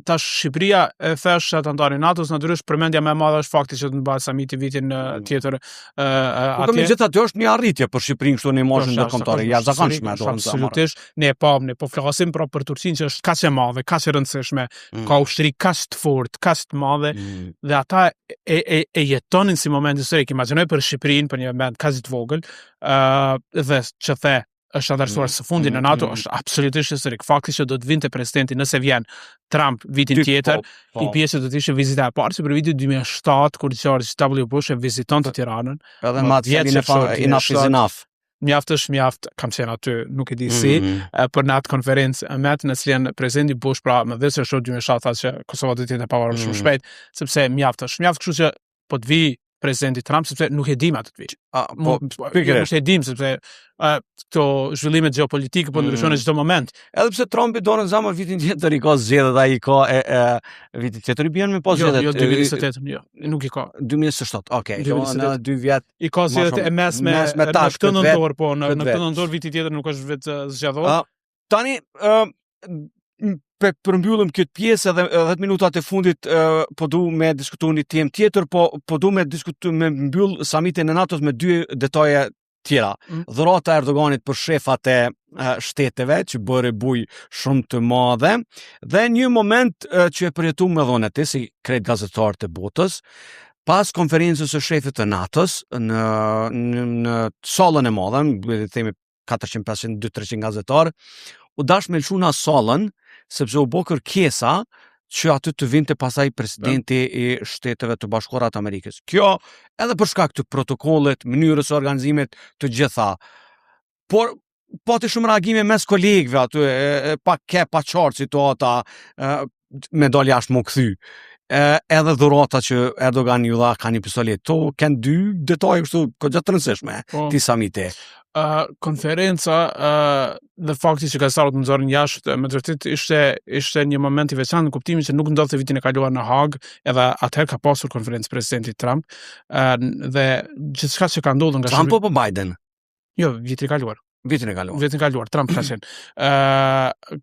tash Shqipëria e thesh shtet anëtar i NATO-s, natyrisht përmendja më e madhe është fakti që do të mbahet samiti vitin mm. tjetër ë uh, atje. Po megjithatë është një arritje për Shqipërinë kështu në imazhin ndërkombëtar, e jashtëzakonshme do të Absolutisht, ne e pamë, ne po flasim pra për Turqinë që është kaq e madhe, kaq e rëndësishme, mm. ka ushtri kaq të fortë, kaq të madhe mm. dhe ata e e e jetonin si moment historik. Imagjinoj për Shqipërinë, për një vend kaq të vogël, ë uh, dhe që the është antarësuar së fundi në NATO, është absolutisht historik. Fakti që do të vinte presidenti nëse vjen Trump vitin tjetër, i bie që do të ishte vizita e parë që për vitin 2007 kur George W. Bush e vizitonte Tiranën. Edhe ma të 10 fjalinë e qershor fa, enough is 2007. enough. Mjaft është mjaft, kam qenë aty, nuk e di si, për në atë konferencë me atë në cilën presidenti Bush pra më 10 qershor 2007 tha që Kosova do të jetë e pavarur shumë shpejt, sepse mjaft është mjaft, kështu që po të vi presidenti Trump sepse nuk e dim atë të vi. A, po, Po, pikërisht. nuk e dim sepse këto zhvillimet gjeopolitike po ndryshojnë në çdo moment. Edhe pse Trumpi dorën zemër vitin tjetër i ka zgjedhjet, ai i ka e, e vitin tjetër i bjen me pas Jo, zgjedhjet. jo 2028, jo, nuk i ka. 2027, okej. 2028. Në dy vjet. I ka Ma zgjedhjet shumë. e mesme Mesme në tash, këtë këtë vet, nëntor, po në këtë në vet. këtë nëntor viti tjetër nuk është vetë zgjedhor. A, tani ë pe përmbyllim këtë pjesë edhe 10 minutat e fundit ë, po du me diskutu një temë tjetër, po po du me diskutu me mbyll samitin e NATO-s me dy detaje tjera. Dhurata e Erdoganit për shefat e shteteve që bëre buj shumë të madhe dhe një moment që e përjetuam edhe unë aty si krejt gazetarët e botës pas konferencës së shefit të NATO-s në në, në sallën e madhe, le të themi 400, 500, 200, 300 gazetar, u dash me lëshu na sallën sepse u bë kërkesa që aty të vinte pasaj presidenti i Shteteve të Bashkuara të Amerikës. Kjo edhe për shkak të protokollit, mënyrës së organizimit të gjitha. Por pati shumë reagime mes kolegëve aty, e, e, pak ke pa qartë situata, e, me dal jashtë mu kthy. E, edhe dhurata që Erdogan ju dha ka një pistoletë. To kanë dy detaje kështu goxha të rëndësishme ti samiti. Konferenca dhe fakti që gazetarët më nxorën jashtë, me të vërtetë ishte një moment i veçantë në kuptimin që nuk ndodhte vitin e kaluar në Hagë, edhe atëherë ka pasur konferencë presidenti Trump, dhe gjithçka që ka ndodhur nga Trump apo Biden? Jo, vitin e kaluar. Vitin e kaluar. Vitin e kaluar Trump ka qenë.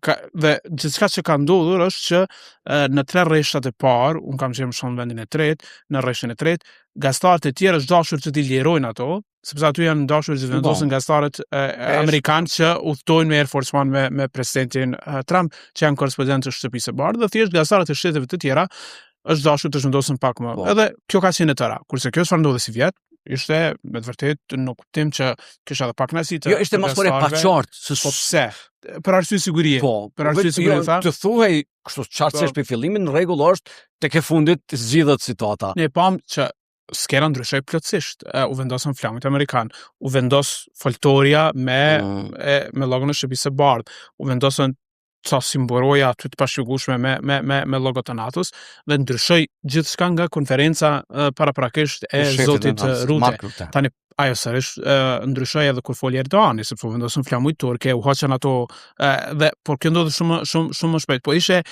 Ka, dhe gjithçka që ka ndodhur është që në tre rreshtat e parë, un kam qenë shumë në vendin e tretë, në rreshtin e tretë, gazetarët e tjerë është dashur që t'i lirojnë ato, sepse aty janë dashur që të vendosen gazetarët amerikanë që udhtojnë me Air Force One me presidentin Trump, që janë korrespondentë të shtëpisë së bardhë, dhe thjesht gazetarët e shteteve të tjera është dashur të zhvendosen pak më. Edhe kjo ka qenë e tëra. Kurse kjo çfarë ndodhi si vjet, ishte me të vërtetë në kuptim që kisha edhe pak kënaqësi të Jo, ishte të mos por e gazetarëve. paqartë se Po pse? Për arsye sigurie. Po, Për arsye vetë- sigurie, jo, tha. Të thuhej kështu qartësisht për fillimin, në rregull është tek e fundit zgjidhet situata. Ne pam që skena ndryshoi plotësisht. U vendosën flamujt amerikan, u vendos foltoria me e, me logon e shtëpisë së bardhë, u vendosën ca simboloja aty të pashpjegueshme me logo të NATO-s dhe ndryshoi gjithçka nga konferenca paraprakisht e Shefit të zotit NATO-s, Rutte. Mark Rutte. Tani ajo sërish ndryshoi edhe kur foli Erdogani, sepse u vendosën flamuj turke, u hoqën ato dhe por kjo ndodhi shumë shumë shumë më shpejt. Po ishte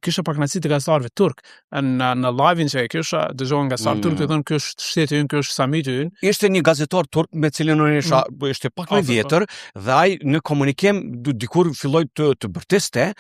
kisha pak kënaqësi të gazetarëve turk në live-in që e kisha, dëgjohen gazetarë turk të thonë ky është shteti ynë, ky është samiti ynë. Ishte një gazetar turk me cilin unë isha, po ishte pak më Afër, po. vjetër dhe ai në komunikim dikur filloi të bërtiste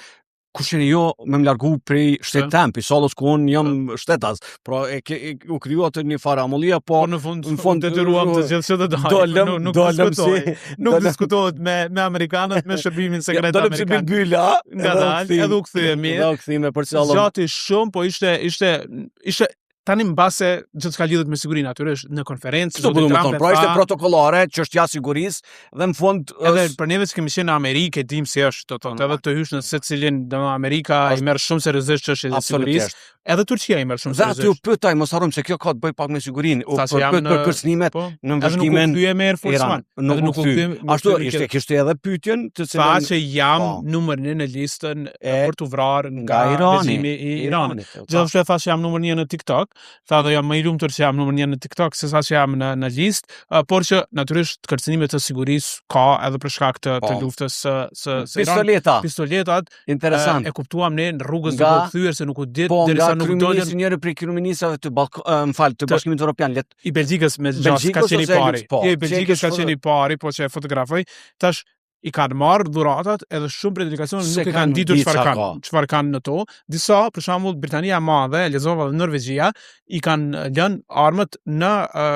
kush jeni jo me më largu prej shtetit tem, prej sallës ku unë jam shtetas. Pra e, ke, e, u kriju atë një farë amullia, po Po në fund, në fund, u detyruam të gjithë që të dalim. dolëm, nuk, nuk dolëm si, diskutohej. Nuk dolëm- diskutohet me amerikanët, me shërbimin sekret dolëm si amerikan. bilbyla, Ngadalë, edhe u kthyem mirë. Edhe u kthyem për sallën. Zgjati shumë, po ishte tani mbase gjithçka lidhet me sigurinë natyrisht në konferencë Kështu po zoti du me Trump thonë, e pra ishte tha- protokollare, çështja sigurisë dhe në fund Edhe ës- për neve që kemi qenë në Amerikë, e dim si është, do thotë, edhe të hysh në secilin, domethënë Amerika i merr shumë seriozisht çështjet e sigurisë, absolutisht. edhe Turqia i merr shumë Dhe aty u seriozisht. pyet ai, mos harrojmë se kjo ka të bëjë pak me sigurinë, u Tha se jam përpyet për në- kërcënimet Po, në edhe nuk u vëzhgimin kthye me Air Force Iran. One. Nuk Edhe u nuk u kthy. kthye- nuk Ashtu u kthye ishte kishte edhe pyetjen të Tha cilën që jam Po. numër një në listën E, për të vrarë nga nga Irani. regjimi i Iranit. po. Gjithashtu e tha që jam numër një në TikTok, tha dhe jam më i lumtur që jam numër një në TikTok se sa që jam në listë, por që natyrisht kërcënime të sigurisë ka edhe për shkak të luftës së së Iranit. Pistoleta, Pistoletat interesant. e kuptuam ne në rrugës Nga- duke u kthyer se nuk u dit Po, nga derisa nuk dolën kryeministri njëri prej kryeministrave të Ballk më fal, të Bashkimit Evropian, let i Belgjikës me gjasë ka Belgjikës qenë i ose pari. Po, Jo, i që e Belgjikës kish ka foto- qenë i pari, po që e fotografoi. Tash i kanë marrë dhuratat edhe shumë prej delegacioneve Se nuk e kanë kanë ditur ditë çfarë qa kanë, ka. çfarë kanë në to. Disa, për shembull, Britania e Madhe, lexova dhe Norvegjia, i kanë lënë armët në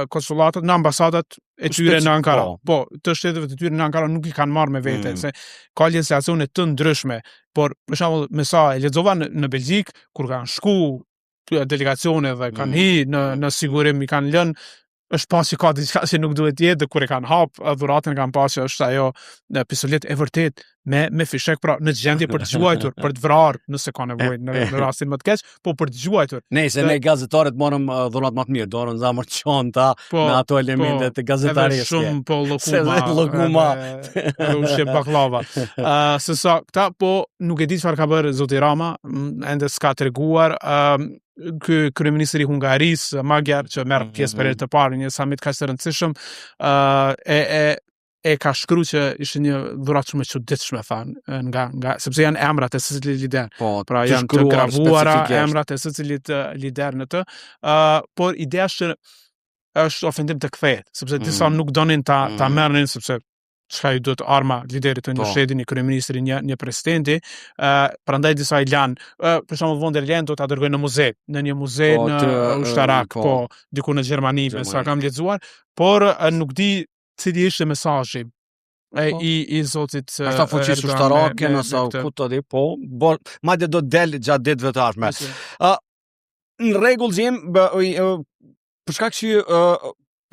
konsulatat, në ambasadat e tyre Speci- në Ankara. po. Po, të shteteve të tyre në Ankara nuk i kanë marrë me vete, se ka legjislacione të ndryshme, por për shembull, me sa e lexova në Belgjik, kur kanë shku delegacione dhe kanë hi në sigurim i kanë lënë. Është pa që ka diçka që nuk duhet jetë dhe kur e kanë hap dhuratën kanë pa që është ajo pistolet e vërtet me fishek, pra në gjendje për të gjuajtur, për të vrarë nëse ka nevojë në rastin më të keq, po për të gjuajtur. Nëse ne gazetarët morëm dhurat më të mirë, dorën zemër çanta Po, me ato elemente po, të gazetarisë. Edhe shumë po Se llokuma, dhe llokuma. edhe ushqim baklava. Se sa këta, po nuk e di çfarë ka bërë zoti Rama, ende s'ka treguar. Ky kryeministri i Hungarisë, Magyar, që merr pjesë për herë të parë në një samit kaq të rëndësishëm, e ka shkruar që ishte një dhuratë shumë e çuditshme, thanë, nga sepse janë emrat e secilit lider. Po, Pra të janë të shkruar gravuara specifikisht. emrat e secilit lider në të. Por ideja është që është ofendim të kthehet, sepse disa nuk donin ta merrnin sepse çka i duhet arma liderit të një shteti, një kryeministri, një presidenti, prandaj disa i lanë, për shembull von der Leyen do ta dërgojnë në muze, në një muze Po, në ushtarak, po, diku në Gjermani, me sa Gjermani. kam lexuar, por nuk di cili ishte mesazhi i zotit Është fuqisë Erdogan ushtarake, me nëse këtë. ku të di, po, bo, madje do del gjatë ditëve të ardhme. Nëse- Në rregull gjim, për shkak që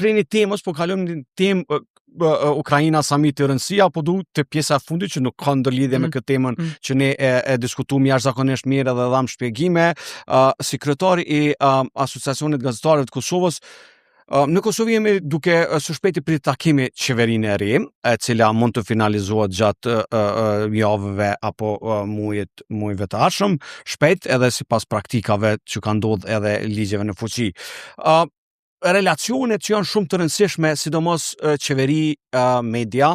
prej një temës po kalojmë në temë Ukraina samiti i rëndësia, po du të pjesa e fundit që nuk ka ndërlidhje me këtë temën që ne e diskutuam jashtëzakonisht mirë edhe dham shpjegime. Si kryetari i Asociacionit Gazetarëve të Kosovës, në Kosovë jemi duke së shpejti prit takimi qeverinë e re, e cila mund të finalizohet gjatë javëve apo muajve të ardhshëm, shpejt edhe sipas praktikave që kanë ndodhur edhe ligjeve në fuqi. Relacionet që janë shumë të rëndësishme, sidomos qeveri, media,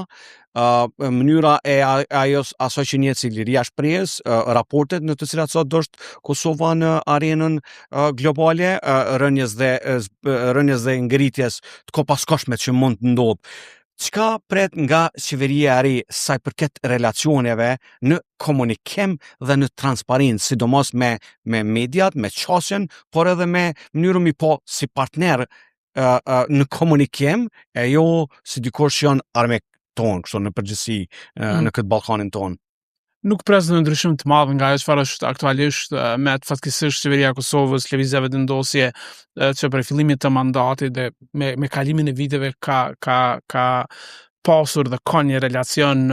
mënyra e ajos asaj që njihet si liria shprehjes, raportet në të cilat sot është Kosova në arenën globale, rënjes dhe ngritjes të kopaskoshme që mund të ndodhë. Çka pret nga qeveria e re sa i përket relacioneve në komunikim dhe në transparencë, sidomos me mediat, me qasjen, por edhe me mënyrën mi po si partner në komunikim, e jo si dikush që janë armik tonë, kështu në përgjithësi në këtë Ballkanin tonë. Nuk pres në ndryshim të madh nga ajo çfarë është aktualisht, me atë fatkeqësisht qeveria e Kosovës, Lëvizja Vetëvendosje, që prej fillimit të mandatit dhe me kalimin e viteve ka pasur dhe ka një relacion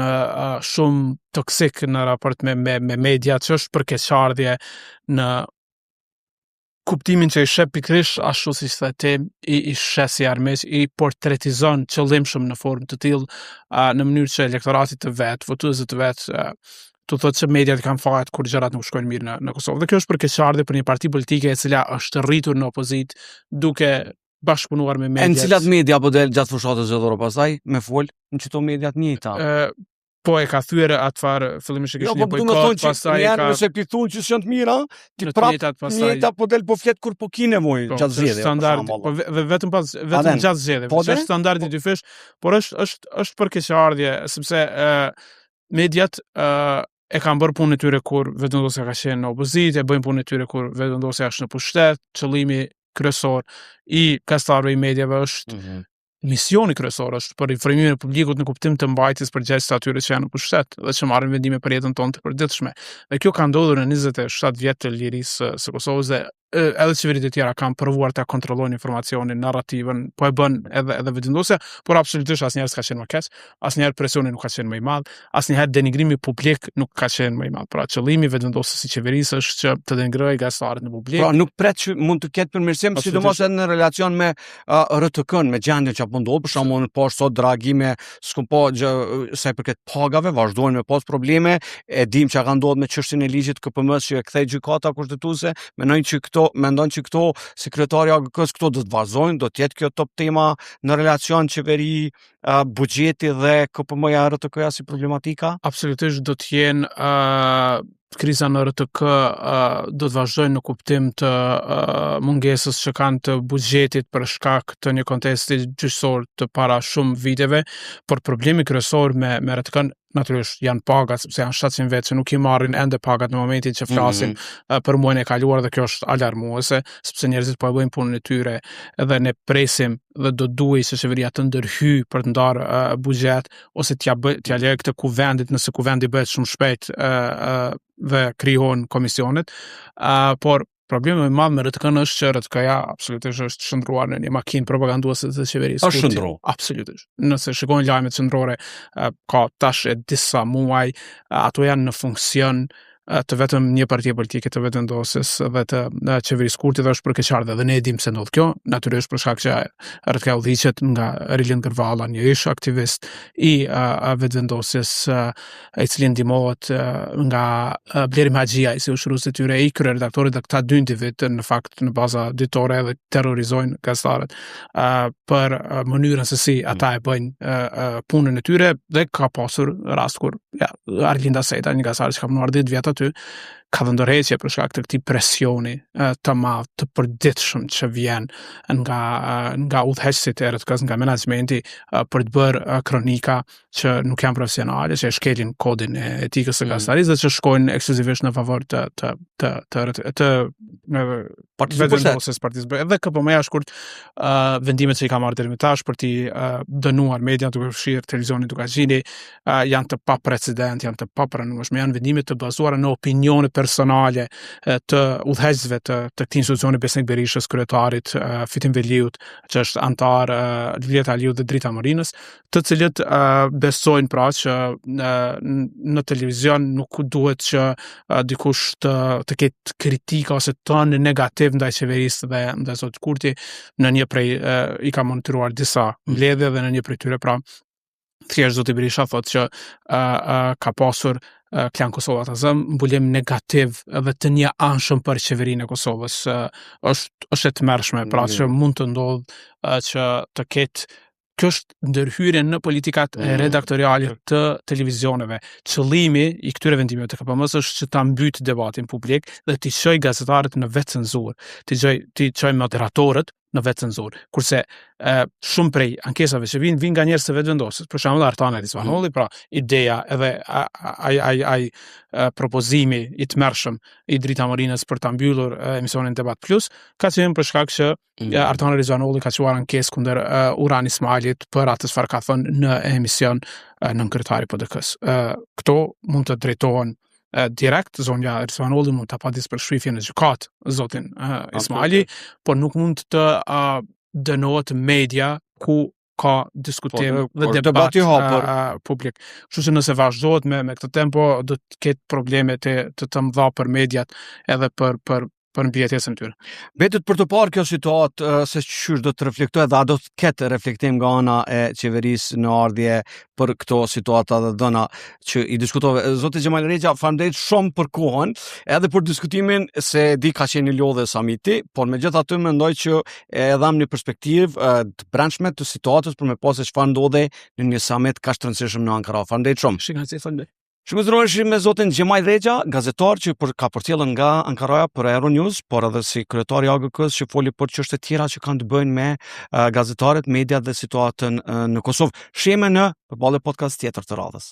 shumë toksik në raport me media, që është për keqardhje në kuptimin që i sheh pikërisht ashtu siç the ti, i sheh si armiq, i portretizon qëllimshëm në formë të tillë, në mënyrë që elektoratit të vet, votuesve të vet, të thotë që mediat kanë fajet kur gjërat nuk shkojnë mirë në Kosovë. Dhe kjo është për keqardhje për një parti politike e cila është rritur në opozitë duke bashkëpunuar me E në mediat. cilat media po del gjatë fushatës zgjedhore pastaj me fol në çto mediat njëjta? Po e ka thyer atë farë, fillimisht e Jo, kishte po një du me bojkot, thonë që pastaj njerë ka nëse ti thonë që s'janë të mira, ti në të prap njëjtat pastaj njëjta po del po flet kur po ki nevojë Po, gjatë që është zgjedhjeve, për standardi, shembull. po dhe vetëm pas vetëm den, gjatë zgjedhjeve, po që de, është standardi po dyfish, por është për keqardhje sepse mediat e kanë bërë punën e tyre kur Vetëvendosja ka qenë në opozitë, e bëjnë punën e tyre kur Vetëvendosja është në pushtet, qëllimi kryesor i gazetarëve i mediave është misioni kryesor është për informimin e publikut në kuptim të mbajtjes përgjegjës të atyre që janë në pushtet dhe që marrin vendime për jetën tonë të përditshme. Dhe kjo ka ndodhur në 27 vjet të lirisë së Kosovës dhe edhe qeveritë e tjera kanë provuar ta kontrollojnë informacionin, narrativën, po e bën edhe Vetëvendosja, por absolutisht asnjëherë s'ka qenë më keq, asnjëherë presioni nuk ka qenë më i madh, asnjëherë denigrimi publik nuk ka qenë më i madh. Pra qëllimi i Vetëvendosjes si qeverisë është që të denigrojë gazetarët në publik. Pra nuk pret që mund të ketë përmirësim, sidomos edhe në relacion me RTK-n, me gjendjen që po ndodh, për shembull unë po sot reagime, s'kum po gjë sa i përket pagave, vazhdojnë me pas probleme, e dim çka ka ndodhur me çështjen e ligjit KPM që e kthej gjykata kushtetuese, mendojnë që këto, mendon që këto si kryetari i AGK-s këto do të vazhdojnë, do të jetë kjo top tema në relacion qeveri, buxheti dhe KPM-ja RTK-ja si problematika? Absolutisht do të jenë kriza në RTK do të vazhdojnë në kuptim të mungesës që kanë të buxhetit për shkak të një kontesti gjyqësor të para shumë viteve, por problemi kryesor me RTK-n natyrisht janë pagat, sepse janë 700 vetë që nuk i marrin ende pagat në momentin që flasim për muajin e kaluar dhe kjo është alarmuese, sepse njerëzit po e bëjnë punën e tyre edhe ne presim dhe do duhej që qeveria të ndërhyj për të ndarë buxhet ose t'ja bëj t'ja lejë këtë kuvendit nëse kuvendi bëhet shumë shpejt dhe krijohen komisionet. Por Problemi më i madh me RTK-n është që RTK-ja absolutisht është shndërruar në një makinë propaganduese të qeverisë. Është shndërruar. Absolutisht. Nëse shikojnë lajmet qendrore, ka tash e disa muaj, ato janë në funksion të vetëm një partie politike të Vetëvendosjes dhe të qeverisë Kurti dhe është për keqardhje dhe ne e dimë pse ndodh kjo, natyrisht për shkak që RTK udhëhiqet nga Rilind Gërvalla, një ish aktivist i Vetëvendosjes i cili ndihmohet nga Blerim Haxhiaj si ushtrues detyre i kryeredaktorit dhe këta dy individë në fakt në baza ditore edhe terrorizojnë gazetarët për mënyrën se si ata e bëjnë punën e tyre dhe ka pasur rast kur ja, Arlinda Seta, një gazetare që ka punuar 10 vjet aty, ka dhënë dorëheqje për shkak të këtij presioni të madh të përditshëm që vjen nga nga udhëheqësit e RTK-s, nga menaxhmenti për të bërë kronika që nuk janë profesionale, që e shkelin kodin e etikës së mm. gazetarisë dhe që shkojnë ekskluzivisht në favor të të të të të, të Partisë Vetëvendosjes partisë BE. Edhe KPM-ja shkurt uh, vendimet që i ka marrë deri më tash për t'i uh, dënuar median duke përfshirë televizionin Dukagjini uh, janë të paprecedent, janë të papranueshme, janë vendime të bazuara në opinione personale uh, të udhëheqësve të të këtij institucioni Besnik Berishës, kryetarit uh, Fitim Veliut, që është anëtar uh, Luljeta Aliut dhe Drita Morinës, të cilët uh, besojnë pra që uh, në televizion nuk duhet që uh, dikush të të ketë kritika ose ton negativ ndaj qeverisë dhe ndaj zotit Kurti në një prej uh, i ka monitoruar disa mbledhje dhe në një prej tyre pra thjesht zoti Berisha thotë që uh, uh, ka pasur uh, Klan Kosova ta zëm mbulim negativ dhe të njëanshëm për qeverinë e Kosovës uh, është është e tmerrshme pra mm. që mund të ndodhë uh, që të ketë Kjo është ndërhyrje në politikat mm. redaktoriale të televizioneve. Qëllimi i këtyre vendimeve të KPM-së është që ta mbytë debatin publik dhe t'i çojë gazetarët në vetëcenzurë, t'i çojë t'i çojë moderatorët në vetëcenzurë. Kurse e, shumë prej ankesave që vijnë vijnë nga njerëz të Vetëvendosjes. Për shembull Artana Rizvanolli, mm. pra ideja edhe ai ai ai propozimi i tmerrshëm i Drita Morinës për ta mbyllur emisionin Debat Plus, ka qenë për shkak që Mm. Artana Rizvanolli ka çuar ankesë kundër uh, Uran Ismailit për atë çfarë ka thënë në emision uh, nënkryetari i PDK-së. Uh, këto mund të drejtohen uh, direkt, zonja Rizvanolli mund ta padisë për shpifje në gjykatë zotin uh, Ismaili, por nuk mund të uh, dënohet media ku ka diskutim po, dhe debat i hapur uh, publik. Kështu që nëse vazhdohet me me këtë tempo do të ketë probleme të të, të mëdha për mediat edhe për për për mbijetesën e tyre. Mbetet për të parë kjo situatë se qysh do të reflektojë dhe a do të ketë reflektim nga ana e qeverisë në ardhje për këto situata dhe dhëna që i diskutove. Zoti Xhemajl Rexha, faleminderit shumë për kohën, edhe për diskutimin se di ka qenë një lodhje samiti, por megjithatë mendoj që e dhamë një perspektivë të brendshme të situatës për me pa se çfarë ndodhi në një samit kaq të rëndësishëm në Ankara. Faleminderit shumë. Shikoj, faleminderit. Shikues, me zotin Xhemajl Rexha, gazetar që për, ka përcjellë nga Ankaraja për Euronews, por edhe si kryetar i AGK-së që foli për çështje tjera që kanë të bëjnë me uh, gazetarët, mediat dhe situatën uh, në Kosovë. Shihemi në Përballje Podcast tjetër të radhës.